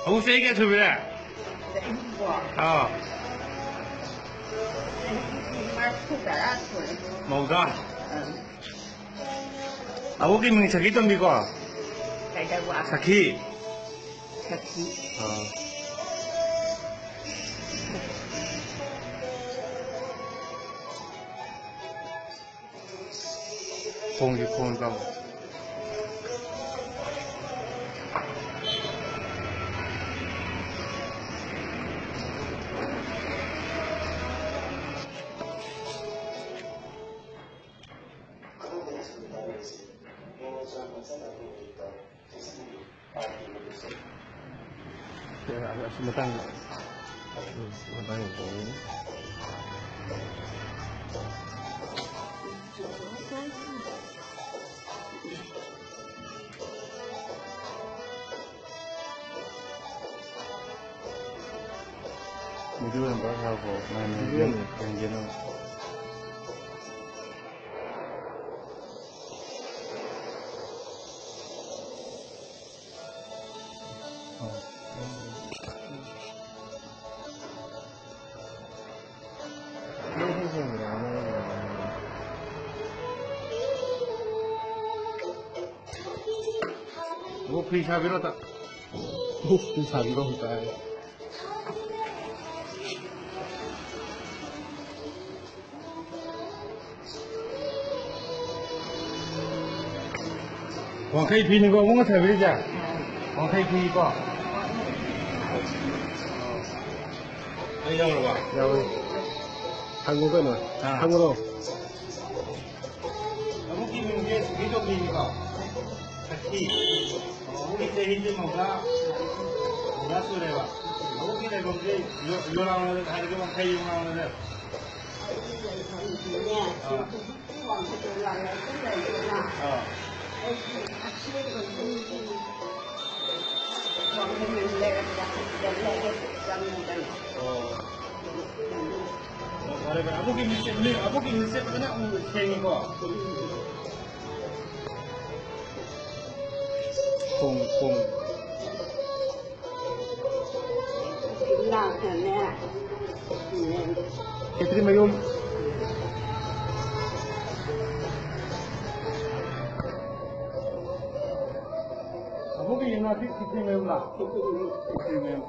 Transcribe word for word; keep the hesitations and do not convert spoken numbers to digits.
Abu ꯆꯍꯤ ꯀꯌꯥ ꯁꯨꯕꯤꯔꯦ? ꯆꯍꯤꯕꯣ? ꯑꯥ꯫ ꯆꯍꯤ ꯃꯔꯐꯨ ꯇꯔꯥ ꯁꯨꯔꯦ꯫ ꯃꯧꯗ꯭ꯔꯥ? ꯑꯪ꯫ ꯑꯕꯨꯛꯀꯤ ꯃꯤꯡ ꯁꯈꯤ ꯇꯣꯝꯕꯤꯀꯣ? ꯀꯩꯗꯧꯕ? ꯁꯈꯤ꯫ ꯁꯈꯤ꯫ ꯑꯥ꯫ ꯈꯣꯡꯁꯤ ꯈꯣꯡ ꯇꯧ꯫ ꯑꯁꯤ ꯃꯇꯥꯡꯗ, ꯎꯝ, ꯃꯇꯥꯡꯗ ꯇꯧꯅꯤ꯫ Video number ꯍꯥꯞꯄꯣ, ꯃꯥꯅ ꯌꯦꯡ-, ꯌꯦꯡꯒꯦ ꯅꯪ꯫ ꯑꯣ, ꯐꯤ ꯁꯥꯕꯤꯔꯣ, ꯇ-, ꯑꯣ, ꯐꯤ ꯁꯥꯕꯤꯔꯣ, ꯇꯥꯏ꯫ ꯋꯥꯡꯈꯩ ꯐꯤꯅꯤꯀꯣ ꯑꯃꯨꯛ ꯁꯥꯕꯤꯔꯤꯁꯦ? ꯋꯥꯡꯈꯩ ꯐꯤꯀꯣ? ꯑꯩ ꯌꯥꯎꯔꯕ? ꯌꯥꯎꯔꯦ꯫ ꯍꯪꯉꯨ ꯀꯩꯅꯣ? ꯑꯥ꯫ ꯍꯪꯉꯨꯔꯣ? ꯑꯕꯨꯛꯀꯤ ꯃꯤꯡꯁꯦ ꯁꯨꯕꯤ ꯇꯣꯝꯕꯤꯅꯤꯀꯣ? ꯁꯈꯤ꯫ ꯑꯕꯨꯛꯀꯤ ꯆꯍꯤꯁꯦ ꯃꯧꯗ꯭ꯔꯥ, ꯃꯧꯗ꯭ꯔꯥ ꯁꯨꯔꯦꯕ꯫ ꯑꯕꯨꯛꯀꯤ ꯂꯩꯐꯝꯁꯦ ꯌꯣ-, ꯌꯣꯂꯥꯡ ꯍꯥꯏꯔꯒ ꯋꯥꯡꯈꯩ ꯌꯣꯂꯥꯡ꯫ ꯑꯥ꯫ ꯑꯣ꯫ ꯑꯣ, ꯐꯔꯦ, ꯐꯔꯦ꯫ ꯑꯕꯨꯛꯀꯤ ꯃꯤꯡꯁꯦ, ꯃꯤ-, ꯑꯕꯨꯛꯀꯤ ꯃꯤꯡꯁꯦ ꯐꯖꯅ ꯎ-, ꯁꯦꯡꯉꯤꯀꯣ? ꯈꯣꯡ, ꯈꯣꯡ꯫ ꯈꯦꯇ꯭ꯔꯤꯃꯌꯨꯝ꯫ ꯑꯃꯨꯛꯀ ꯌꯦꯡꯉꯣ, ꯁꯤ ꯈꯦꯇ꯭ꯔꯤꯃꯌꯨꯝꯂ? ꯈꯦꯇ꯭ꯔꯤꯃꯌꯨꯝ꯫